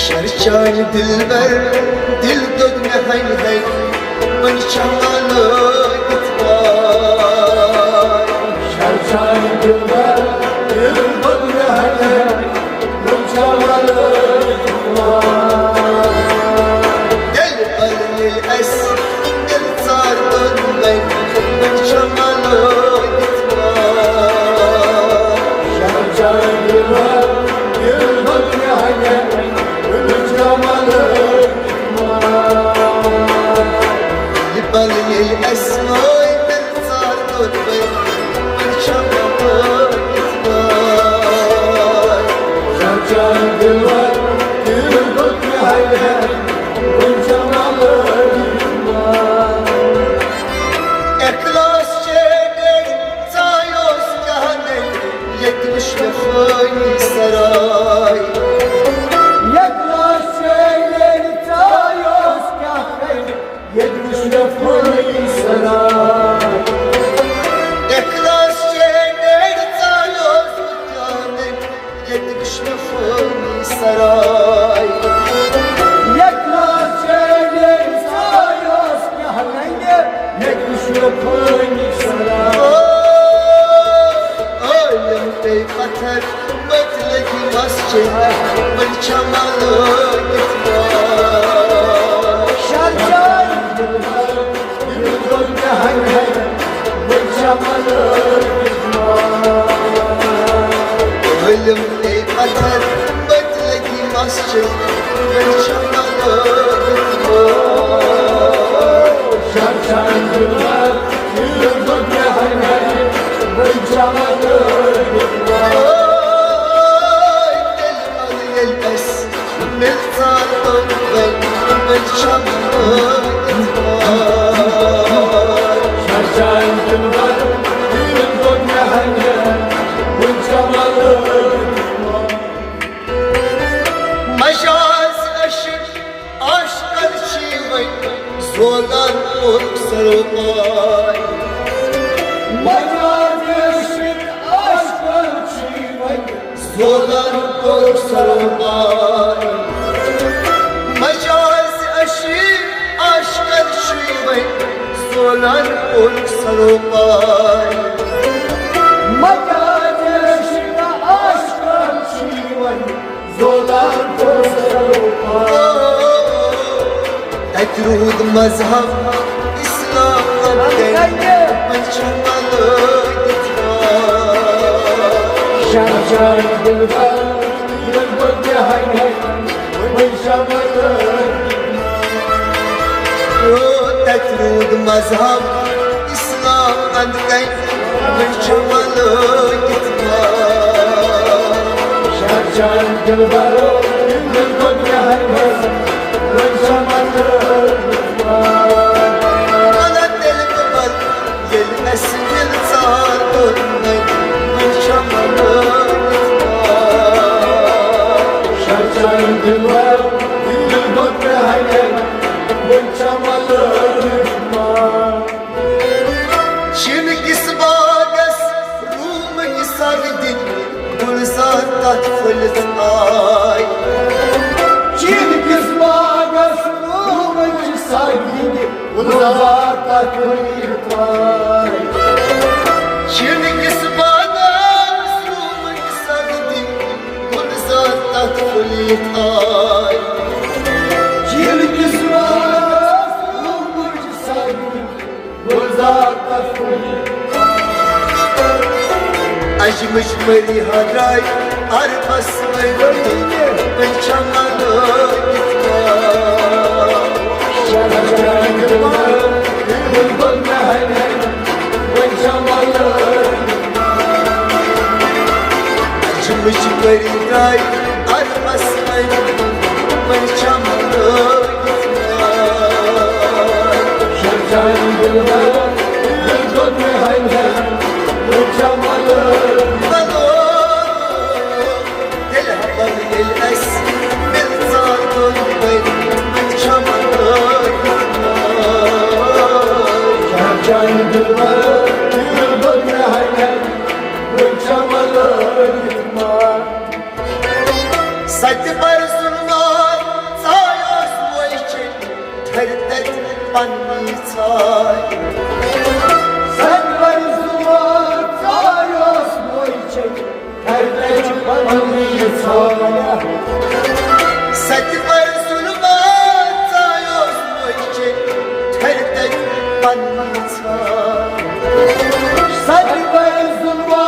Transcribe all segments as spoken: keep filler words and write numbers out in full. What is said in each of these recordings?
شرچان دلبر، دل دوٚد مےٚ ہنہِ ہنہِ، وۄنۍ چھَما لٲگِتھ واے؟ شرچان دلبر، دل دوٚد مےٚ ہنہِ ہنہِ، وۄنۍ چھَما لٲگِتھ واے؟ دلبر ییٚلہِ اَسہِ دل ژار دوٚد وۄنۍ، وۄنۍ چھَما لٲگِتھ واے؟ شرچان دلبر، دل دوٚد مےٚ ہنہِ ہنہِ، وۄنۍ چھَما لٲگِتھ واے؟ یہِ بل ییٚلہِ اَسہِ وٲے تیٚلہِ ژار توٚت وۄنۍ، وۄنۍ چھَما لٲگِتھ واے؟ شرچان دلبر، دل دوٚد مےٚ ہنہِ ہنہِ، وۄنۍ چھَما لٲگِتھ واے؟ اخلاص چے گٔے ژایوس کیٛاہ گٔے، ییٚتہِ وٕچھ مےٚ فٲنی سراے۔ اخلاص چے گٔے ژایوس کیٛاہ گٔے، ییٚتہِ وٕچھ مےٚ فٲنی سراے۔ اخلاص چے گٔے ژایوس کیٛاہ گٔے، ییٚتہِ وٕچھ مےٚ فٲنی سراے۔ ییٚتہِ ناز چٲنۍ سایوس کیٛاہ ننہِ، ییٚتہِ وٕچھ مےٚ فٲنی سراے۔ او، عٲلِم پیٚیہِ پتھر، مٔتۍ لٔگۍ مسجد، وۄنۍ چھَما لٲگِتھ واے؟ شرچان دلبر، دل دوٚد مےٚ ہنہِ ہنہِ، وۄنۍ چھَما لٲگِتھ واے؟ عٲلِم پیٚیہِ پتھر، مٔتۍ لٔگۍ مسجد، وۄنۍ چھَما لٲگِتھ واے؟ شرچان دلبر، دل دوٚد مےٚ ہنہِ ہنہِ، وۄنۍ چھَما لٲگِتھ واے؟ تیٚلہِ وَل ییٚلہِ اَسہِ مِلژار توٚت وۄنۍ، وۄنۍ چھَم لٲگِتھ وٲر۔ شرچان دلبر، دل دوٚد مےٚ ہنہِ، وۄنۍ چھَم لٲگِتھ وٲر۔ مجاز عشق عاشقن چھی وۄنۍ زولان کوٚرُکھ سرو پاے۔ مجاز عشق عاشقن چھی وۄنۍ زولان کوٚرُکھ سرو پاے۔ مجاز عشق عاشقن چھی وۄنۍ زولان کوٚرُکھ سرو پاے۔ مجاز عشق عاشقن چھی وۄنۍ زولان کوٚرُکھ سرو پاے۔ تَتہِ روٗد مذہب اسلام اندر، وۄنۍ چھُ ملٲگِتھ وار۔ شاہ جان دلبر، ییٚلہِ بہٕ تہِ ہاے ہاے، وۄنۍ چھُ ملٲگِتھ وار۔ او، تَتہِ روٗد مذہب اسلام اندر، وۄنۍ چھُ ملٲگِتھ وار۔ شاہ جان دلبرو، ییٚلہِ بہٕ تہِ ہاے ہاے، وۄنۍ چھُ ملٲگِتھ وار۔ وَلہٕ تیٚلہِ بہٕ بَل، ییٚلہِ اَسہِ دِل ژار کوٚر وۄنۍ، وۄنۍ چھَم لٲگِتھ وار۔ شاہ جان دِلبر، ییٚلہِ بہٕ تہِ ہاے ہاے، وۄنۍ چھَم لٲگِتھ وار۔ چِنہٕ کِس باغس روٗمٕکۍ سگ دِتۍ، گُلزار تَتھ پھٔلِتھ آے۔ چِنہٕ کِس باغس روٗمٕکۍ سگ دِتۍ، گُلزار تَتھ پھٔلِتھ آے۔ چِنہٕ کِس باغس روٗمٕکۍ سگ دِتۍ، گُلزار تَتھ پھٔلِتھ آے۔ چِنہٕ کِس باغس روٗمٕکۍ سگ دِتۍ، گُلزار تَتھ پھٔلِتھ آے۔ اجمٕچ پٔری ہا درٛاے عربس وۄنۍ، وۄنۍ چھَم لٲگِتھ وار۔ وۄنۍ چھَم لٲگِتھ وار۔ اجمٕچ پٔری درٛاے عربس وۄنۍ، وۄنۍ چھَم لٲگِتھ وار۔ شاہ جان دِلبر، دِل دوٚد مےٚ ہاے ہاے، وۄنۍ چھَم لٲگِتھ وار۔ ییٚلہِ ہبل ییٚلہِ اَسہِ مِلژار کوٚر وۄنۍ، وۄنۍ چھَم لٲگِتھ وار۔ شاہ جان دِلبر، دِل دوٚد مےٚ ہاے ہاے، وۄنۍ چھَم لٲگِتھ وار۔ سَتہِ بَر ظُلمات پننی ژھاے۔ سنور زُوا ژاے اوس بوے چھے، ہر تج پننی ژھاے۔ ستور زُوا ژاے اوس بوے چھے، ہر تج پننی ژھاے۔ ستور زُوا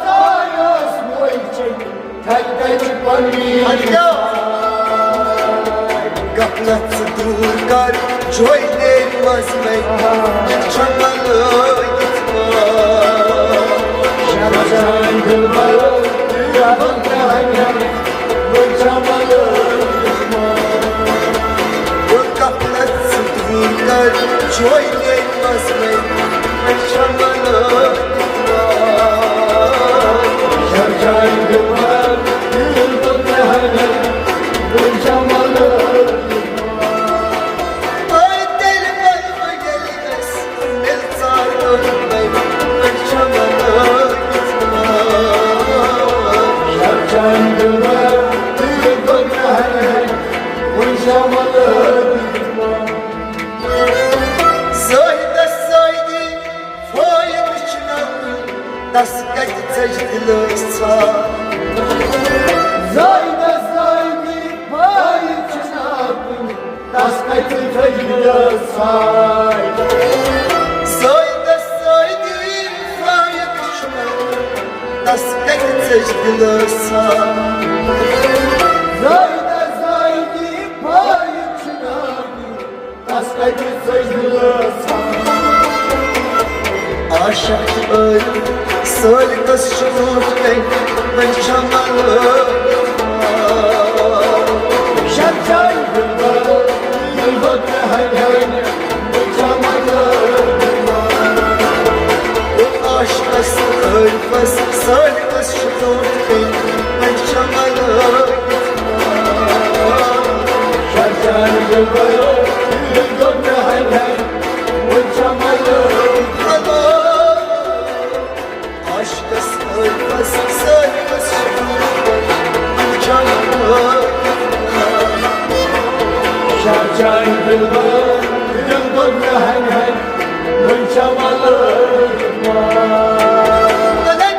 ژاے اوس بوے چھے، تھل تل پننی۔ غفلت ژٕ دوٗر کر، جوے نیرِ منٛز مےٚ، وۄنۍ چھَم لٲگِتھ پاے۔ شرجان دلبر، ربن تہنگن، وۄنۍ چھَم لٲگِتھ پاے۔ غفلت ژٕ دوٗر کر، جوے نیرِ منٛز مےٚ، وۄنۍ چھَم لٲگِتھ پاے۔ شرجان دلبر، زاہدس زاہدی فٲیدٕ چھُنہٕ کُنہِ، تس کتہِ ژٔج دِلس ژھاے۔ زاہدس زاہدی فٲیدٕ چھُنہٕ کُنہِ، تس کتہِ ژٔج دِلس ژھاے۔ زاہدس زاہدی فٲیدٕ چھُنہٕ کُنہِ، تس کتہِ ژٔج دِلس ژھاے۔ زاہدس زاہدی فٲیدٕ چھُنہٕ کُنہِ، تس کتہِ ژٔج دِلس ژھاے۔ عاشق چھِ ٲلۍ، سٲلۍ کس چھِ برونٛٹھ کَنہِ، وۄنۍ چھَم لٲگِتھ پاے۔ شرجان دلبر، دلبر ترٛےٚ ہَتہِ ہَنہِ، وۄنۍ چھَم لٲگِتھ پاے۔ عاشقس ٲلۍ پس، سٲلۍ کس چھِ برونٛٹھ کَنہِ، وۄنۍ چھَم لٲگِتھ پاے۔ شرجان دلبر، دلبر ترٛےٚ ہَتہِ ہَنہِ، عاشقس ٲلۍ پس، سٲلۍ پس چھِ برونٛٹھ کَنہِ، وۄنۍ چھَم لٲگِتھ پاے۔ شرجان دلبر، دلبر ترٛےٚ ہَتہِ ہَنہِ، وۄنۍ چھَم لٲگِتھ پاے۔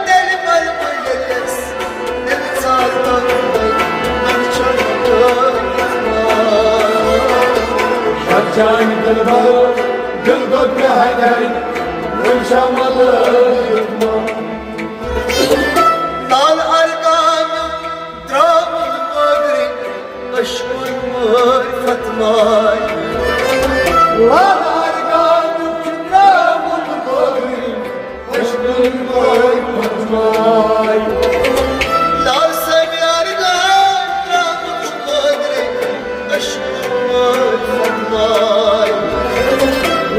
تیٚلہِ مَرٕ بہٕ ییٚلہِ شرجان دلبر، دل دۄد مےٚ ہَتہِ ہَتہِ، وۄنۍ چھَم لٲگِتھ ماے۔ لال ارکانُک درٛامُت بٲگرِ، عشقُن معرفت ماے۔ لال ارکانُک چھُ درٛامُت بٲگرِ، عشقُن معرفت ماے۔ لال سمیار گام درٛامُت چھُ بٲگرِ، عشقُن معرفت ماے۔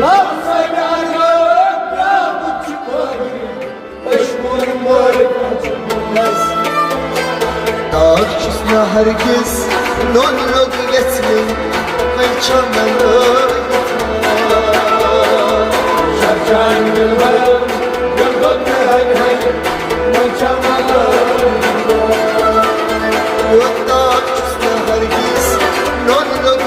لال سمیار گام درٛامُت چھُ بٲگرِ، عشقُن معرفت ماے۔ تاک چھُس نہٕ ہرگز نوٚن لوٚگ یژھنٕے، وۄنۍ چھَم لٲگِتھ ماے۔ شرجان دلبر، دل دۄد مےٚ ہَتہِ ہَتہِ، وۄنۍ چھَم لٲگِتھ ماے۔ تاک چھُس نہٕ ہرگز نوٚن لوٚگ